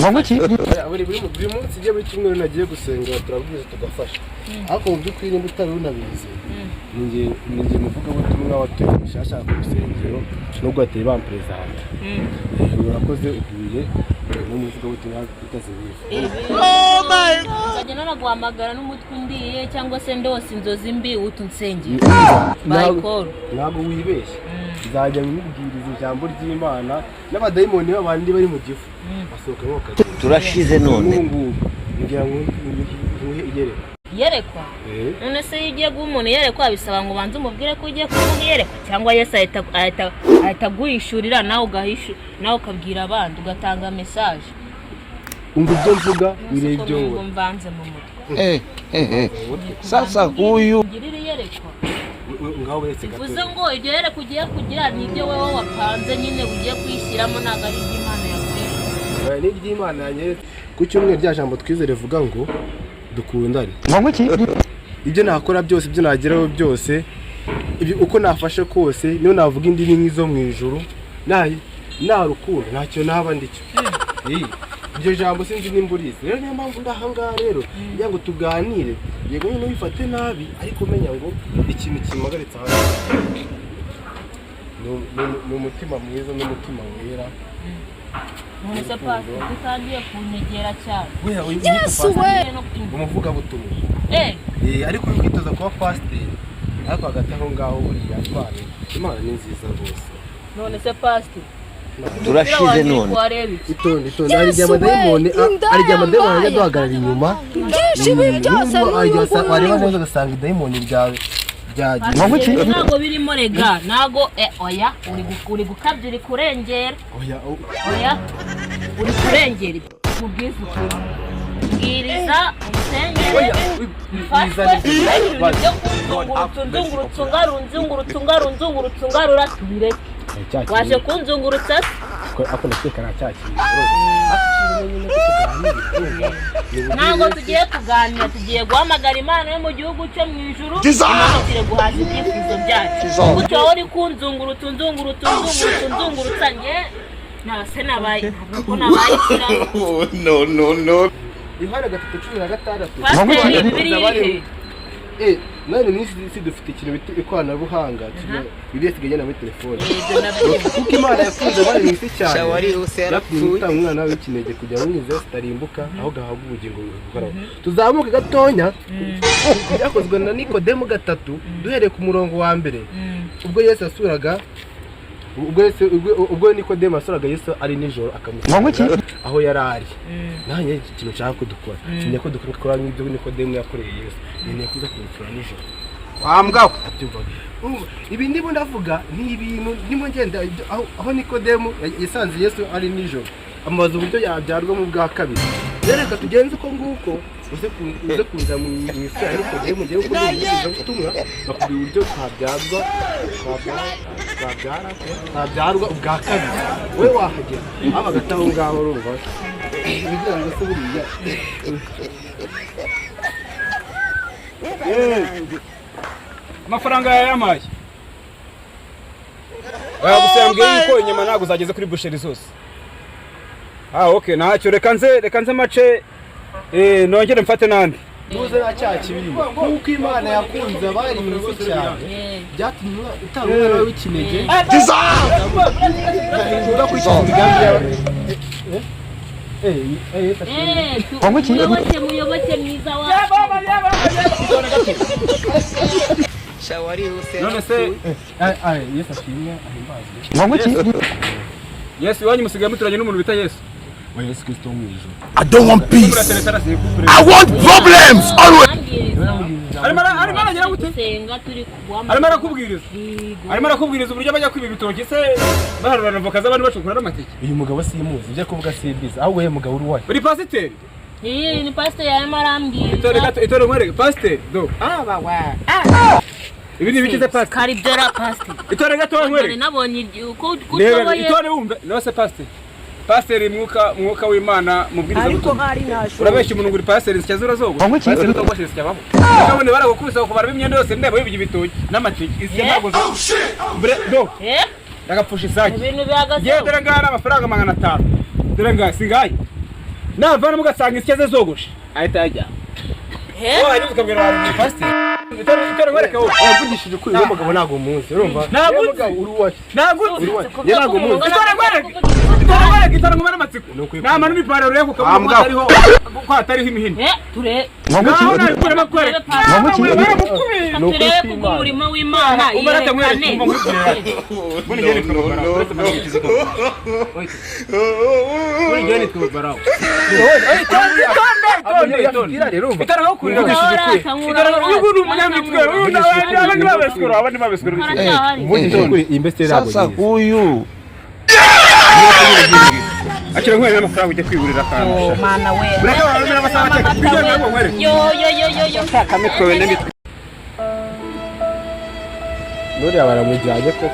Oya, buri munsi iyo buri cyumweru nagiye gusenga turabwiriza, tugafasha, ariko mu by'ukuri nimba utari unabizi, ni njye muvugabutumwa watuye mushyashya ku rusengero, nubwo batari bamperezanta. Urakoze, uhuye n'umuvugabutumwa utazibizi. Nzajya nanaguhamagara n'umutwe undiye cyangwa se ndose inzozi mbi, utu nsengero bayikoro. Ntabwo wibeshye, nzajya nkubwiriza ijambo ry'Imana n'abadayimoni b'abandi bari mu gifu basohokamo bakagenda. Turashize none. N'ubu ngubu ngira ngo nguhe iyerekwa. Iyerekwa? Eh. None se iyo ugiye guha umuntu iyerekwa, bisaba ngo ubanze umubwire ko ugiye kumuha iyerekwa, cyangwa Yesu ahita aguhishurira, nawe ugahishu, nawe ukabwira abandi, ugatanga message? Umva ibyo mvuga, wirebe ko ibyo numva nkora. Mvanze mu mutwe. Eh, eh, eh. Sasa huyu Ngirira iyerekwa. Ngaho uretse gato. Bivuze ngo iryo yerekwa ugiye kugira ni ibyo wowe wapanze nyine ugiye kwishyiramo, ntabwo ari iby'Imana yakwereka. Ni iry'Imana yanyeretse ku cyumweru, rya jambo twize rivuga ngo dukundane. Ibyo nakora byose, ibyo nageraho byose, ibyo uko nafashe kose, niyo navuga indimi nk'izo mu ijuru, nta rukundo ntacyo naba ndicyo. Iryo jambo sinzi nimba urizi. Rero niyo mpamvu ndi ahangaha rero kugira ngo tuganire. Yego nyine wifate nabi, ariko umenya ngo ikintu kimpagaritse aha ni umutima mwiza n'umutima wera. None se pasi, ko utangiye kunyegera cyane? Yesu we, umuvugabutumwa. Eh. Ariko uri kwitoza kuba pasiteri, ariko hagati aho ngaho buriya Imana ni nziza rwose. None se pasiteri, Turashize none. wareba iki? Itonde, itonde, hari igihe amadayimoni hari igihe amadayimoni ajya aduhagarara inyuma. Byinshi ibi byose. Nubwo hari igihe n'uyu wareba nguyu. neza ugasanga idayimoni ryawe ryagiye. Pasiteri, ntabwo birimo rega, ntabwo oya, uri gukabya, uri kurengera. Oya, Oya, uri kurengera. Mubwize ukuri, bwiriza umusengere. Oya, Mfashwe ibintu byo kunzungurutsa, unzungurutsa, ungarura, unzungurutsa, ungarura, unzungurutsa, ungarura, tubireke. Waje kunzungurutsa se? Ako ndakeka nta cya kintu, urumva? Nyine ko tuganira, urumva? Ntabwo tugiye kuganira, tugiye guhamagara Imana yo mu gihugu cyo mu ijuru, imanukire guhaza ibyifuzo byacu. Gutyo wowe uri kunzungurutsa, unzungurutsa, unzungurutsa, unzungurutsa, njye nta se nabaye, ntabwo nabaye ikiraro. No, no, no. Yohana 3:16. Pasiteri, Bibiliya iri he? None mu isi dufite ikintu bita ikoranabuhanga, Bibiliya isigaye igenda muri telefone. Ibyo nabyo. Kuko Imana yakunze abari mu isi cyane, Shawarihuse. yatumye Yarapfuye. gutanga umwana w'ikinege kugira ngo umwizere zitarimbuka, ahubwo ahabwe ubugingo buhoraho. Tuzamuke gatonya, byakozwe na Nikodemu 3, duhereye ku murongo wa mbere. Ubwo Yesu yasuraga, ubwo Yesu ubwo Nikodemu yasuraga Yesu ari nijoro, akamusanga aho yari ari. Nanjye iki kintu nshaka ko dukora, nkeneye ko dukora nk'ibyo Nikodemu yakoreye Yesu, nkeneye kuza kumusura nijoro. Wambwa. Byumva. Urumva, ibi ndimo ndavuga ni ibintu ndimo ngenda aho Nikodemu yasanze Yesu ari nijoro, amubaza uburyo yabyarwa mu bwa kabiri. Rero reka tugenze uko nguko, uze kuza mu isura ya Nikodemu, ngewe uko ndi umuvugabutumwa bakubwira uburyo twabyarwa ubwa kabiri, wowe wahagera aho hagati aho ngaho. Urumva bigira ngo se buriya Amafaranga yayamaye. Oya, gusa yambwiye yuko inyama ntabwo zageze kuri boucherie zose. Ah, okay, ntacyo, reka nze mace nongere mfate n'andi. Muze nta cyaha kibirimo, kuko Imana yakunze abari mu isi cyane, byatumye utanga umwana we w'ikinege, udakurikiza imigambi yawe. Yesu ashimwe. Muyoboke, muyoboke mwiza wacu. Shawarihuse. None se Yesu ashimwe, ahimbazwe. Yesu iwanyu musigaye muturanye n'umuntu bita Yesu? Wa Yesu Kristo wo mu ijuru. I don't want peace. Muratereta arasiye. I want problems always. Ambwiriza. Arimo aragira gute? Gusenga turi kuguhamagara. Arimo arakubwiriza? Yego. Arimo arakubwiriza uburyo bajya kwiba ibitoki se, baharura avoka z'abantu, bacukura n'amateke? Uyu mugabo simuzi, ibyo kuvuga simbizi, ahubwo ye mugabo uri wahe? Uri pasiteri? Iyi ni pasiteri, yarimo arambwiriza. Itore gato, itore nkwereke pasiteri do. Ibi ni ibikize pasiteri? Karibera pasiteri. Itore gato None nkwereke. nabonye uko Reba, ushoboye. itore wumve. No se pasiteri, pasiteri, mwuka w'Imana mubwiriza Ariko butumwa. hari ntashoboye. Urabeshya umuntu ngo uri pasiteri, insya z'urazogwa. Pasiteri utogoshe insya baho? Nabone baragukubise bakubara imyenda yose, ndeba wibye ibitoki n'amateke, insya ntabwo zo bre do. Eh? Ndagapfusha isake. Ibintu bihagaze. Yewe, dore ngaha ni amafaranga 500, dore ngaha singaye. Navanamo ugasanga insya ze zogoshe, ahita yajya. He? Wajya ukabwira abantu ni pasiteri. Itora nkwereke wowe. Wavugishije ukuri, uwo mugabo ntabwo muzi, urumva? Ntabwo Uwo nzi. mugabo uri uwahe? Ntabwo nzi. Uri uwahe? Njye ntabwo muzi. Itora nkwereke, itora nkwereke, itora nkumare amatsiko. Ni ukuri. Namanura ipantaro urebe ukabona ko Wambwa. hatariho, ko hatariho imihini. Eh, ture Naho nabikuramo kwereka. Baramukubise. Ni ukuri turebe kw'Imana. kubw'umurimo w'Imana Umva rata nkwereke, yerekane. umva nkubwire. Mbona njyewe nitwa Barawo, uretse mpamvu ikize ko. Mbona njyewe nitwa Barawo. Itonde, itonde, itonde. Irari, urumva? Itara aho kurira. Mvugishije ukuri. Itara uyu nguyu ni umunyamitwe, uyu abandi babesukura, abandi babesukura. Haracyahari. Mvugishije ukuri, iyi mbese ntabwo Sasa nyizi. huyu Akira nkwereke n'amafaranga ujye kwigurira akantu. Oh, mana we. Ureke abantu n'amasaha make, bijyanye n'ubwo nkwereke. Yo yo yo yo yo. Kamitwe we n'imitwe. Nuriya baramujyanye koko.